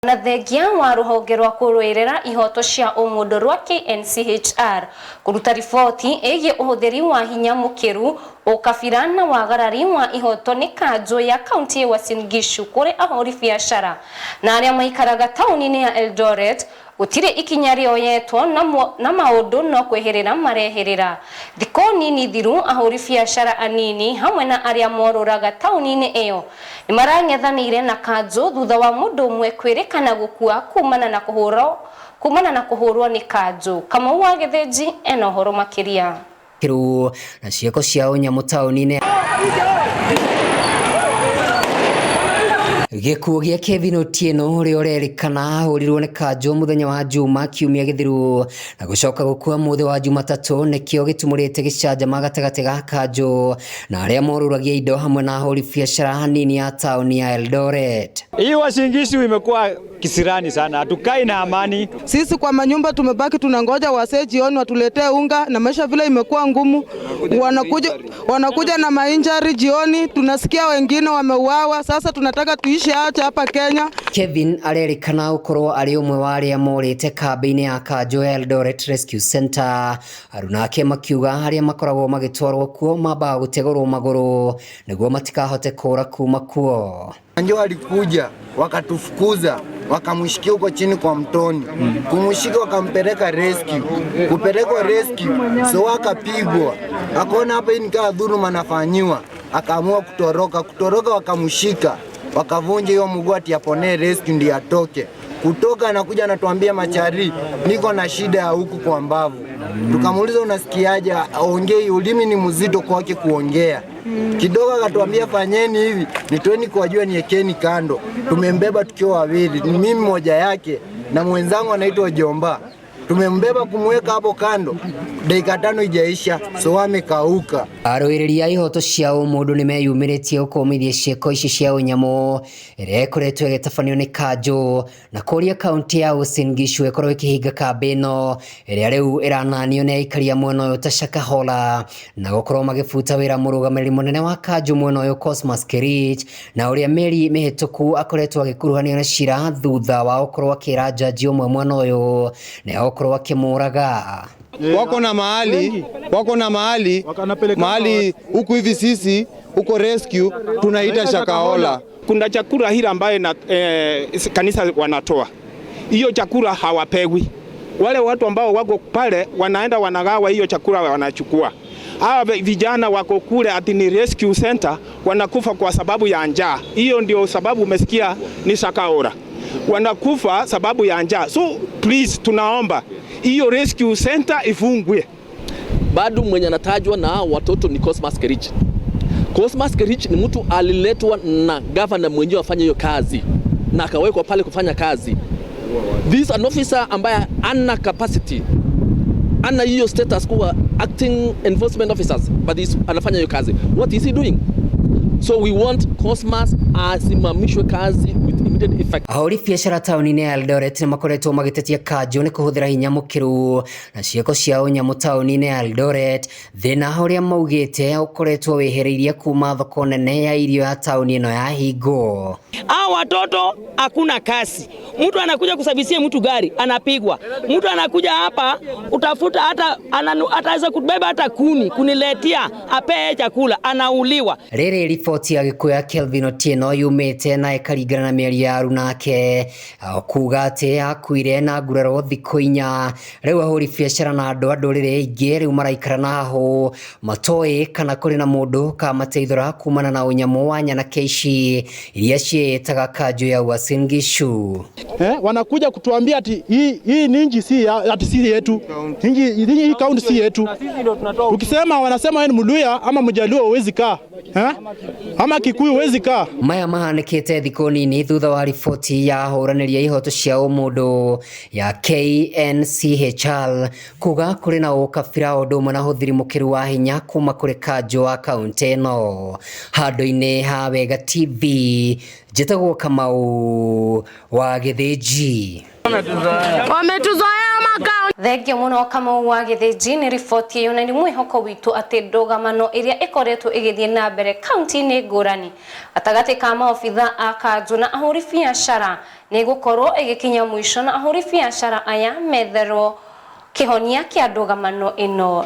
Na thengia wa rũhonge rwa kũrũĩrĩra ihoto cia ũmũndũ rwa KNCHR kũruta riboti ĩgiĩ ũhũthĩri wa hinya mũkĩru, ũkabira na wagarari wa ihoto nĩ kanjũ ya kaunti ya Uasin Gishu kũrĩ ahũri biacara na arĩa maikaraga taũni-inĩ ya Eldoret, gũtirĩ ikinya rĩoyetwo na maũndũ no kwĩhĩrĩra marehĩrĩra. Thikũ nini thiru ahũri biacara anini hamwe na arĩa morũraga taũni-inĩ ĩyo nĩmarang'ethanĩire na kanjũ thutha wa mũndũ ũmwe kwĩrĩkana gũkua kumana na kũhũrwo kumana na kũhũrwo nĩ kanjũ. Kamau wa Gĩthĩnji ena ũhoro makĩria. Kĩrũ na ciĩko cia ũnyamũ taũni-inĩ. Gĩkuũ gĩa Kevin Otieno ũrĩa ũrerĩkana ahũrirwo nĩ kanjũ mũthenya wa Juma kiumia gĩthiru na gũcoka gũkua mũthĩ wa Jumatatũ nĩkĩo gĩtumũrĩte gĩcanjama gatagatĩ ga kanjũ na arĩa morũragia indo hamwe na ahũri biacara nini ya taũni ya Eldoret. Hii Uasin Gishu imekuwa kisirani sana, hatukai na amani. Sisi kwa manyumba tumebaki tunangoja wasee jioni watuletee unga, na maisha vile imekuwa ngumu. Wanakuja na mainjury jioni, tunasikia wengine wameuawa. Sasa tunataka tuishi aje hapa Kenya? Kevin arerĩkana gũkorwo arĩ ũmwe wa arĩa morĩte kambĩ-inĩ ya kanjũ ya Eldoret Rescue Center. Aruna ake makiuga arĩa makoragwo magĩtwarwo kuo mambaga gũtegũrwo magũrũ nĩguo matikahote kũra kuma kuo. Ndio walikuja wakatufukuza, wakamshikia huko chini kwa mtoni, kumshika wakampeleka rescue, kupelekwa rescue, so akapigwa, akaona hapa hii ni kaa dhuluma anafanyiwa, akaamua kutoroka. Kutoroka wakamshika, wakavunja hiyo mguu ati aponee rescue ndio atoke. Kutoka anakuja anatuambia, machari, niko na shida ya huku kwa mbavu. Tukamuuliza unasikiaje? Aongei, ulimi ni mzito kwake kuongea kidogo. Akatuambia fanyeni hivi, nitoeni kwa jua, niekeni kando. Tumembeba tukiwa wawili, ni mimi moja yake na mwenzangu anaitwa Jomba. Tumembeba kumweka hapo kando, dakika 5 ijaisha, so amekauka. Arũĩrĩri a ihoto cia ũmũndũ nĩmeyumĩrĩtie gũkũmithia ciĩko ici cia ũnyamũ ĩrĩa ĩkoretwo ĩgĩtabanio nĩ kanjũ na kũria kaunti ya Uasin Gishu ĩkorwo ĩkĩhinga kambĩ ĩno ĩrĩa rĩu ĩrananio nĩ aikari a mwena ũyũ ta Shakahola na gũkorwo magĩbuta wĩra mũrũgamĩrĩri mũnene wa kanjũ mwena ũyũ Cosmas Kerich na ũrĩa mĩeri mĩhĩtũku akoretwo agĩkuruhanio na cira thutha wa gũkorwo akĩra jaji ũmwe mwena ũyũ nĩ egũkorwo akĩmũraga. Wako na mahali mahali huku hivi, sisi huko rescue tunaita Shakahola. Kuna chakula hili ambayo na, kanisa wanatoa hiyo chakula hawapewi. Wale watu ambao wako pale wanaenda wanagawa hiyo chakula wanachukua. Hawa vijana wako kule ati ni rescue center wanakufa kwa sababu ya njaa. Hiyo ndio sababu umesikia ni Shakahola. Wanakufa sababu ya njaa. So please, tunaomba hiyo rescue center ifungwe. Bado mwenye anatajwa na watoto ni Cosmas Kerich. Cosmas Kerich ni mtu aliletwa na governor mwenyewe afanye hiyo kazi na akawekwa pale kufanya kazi. This an officer ambaye ana capacity, ana hiyo status kuwa acting enforcement officers, but is, anafanya hiyo kazi. What is he doing? So we want Cosmas asimamishwe kazi with immediate effect. Ahũri biacara taũni-inĩ ya Eldoret nĩ makoretwo magĩtetia kanjũ nĩ kũhũthĩra hinya mũkĩru na ciĩko cia ũnyamũ taũni-inĩ ya Eldoret, thĩna ũrĩa maugĩte ũkoretwo wĩhĩrĩirie kuma thoko nene ya irio ya taũni ĩno yahingwo. Hao watoto hakuna kazi. Mtu anakuja kusabisia mtu gari anapigwa. Mtu anakuja hapa utafuta hata ataweza kubeba hata kuni kuniletea apee chakula anauliwa. Rĩrĩ riboti ya gĩkuũ ya Kelvin Otieno yumĩte na ĩkaringana na mĩario ya aruna ake kuga atĩ akuire na nguraro thikũ 4. Rĩu ahũri biacara na andũ a ndũrĩrĩ ingĩ rĩu maraikara na hahũ matoĩ kana kũrĩ na mũndũ kamateithũra kumana na ũnyamũ wa nyanake ici iria ciĩtaga kanjũ ya Uasin Gishu. Wanakuja kutuambia ati hii ni nchi si ya, ati si yetu. Hii kaunti si yetu. Ukisema wanasema wewe ni Mluya ama Mjaluo huwezi kaa. Ama Kikuyu huwezi kaa. Maya mahanĩkĩte thikũ nini thutha wa riboti ya ahũranĩri a ihoto cia ũmũndũ ya KNCHR kuga kũrĩ na ũkabira o ũndũ ũmwe na ũhũthĩri mũkĩru wa hinya kuma kũrĩ kanjũ wa kaunti ĩno. Handũ-inĩ ha Wega TV, njĩtagwo Kamau wa Gĩthĩnji. Wametuzoea. Thengio muno Kamau wa Githinji ni riboti iyo, na ni mwihoko witu ati ndugamano iria ikoretwo igithie na mbere kaunti-ini ngurani gatagati ka maobitha a kanju na ahuri biacara ni gukorwo igikinya mwisho, na ahuri biacara aya metherwo kihonia kia ndugamano ino.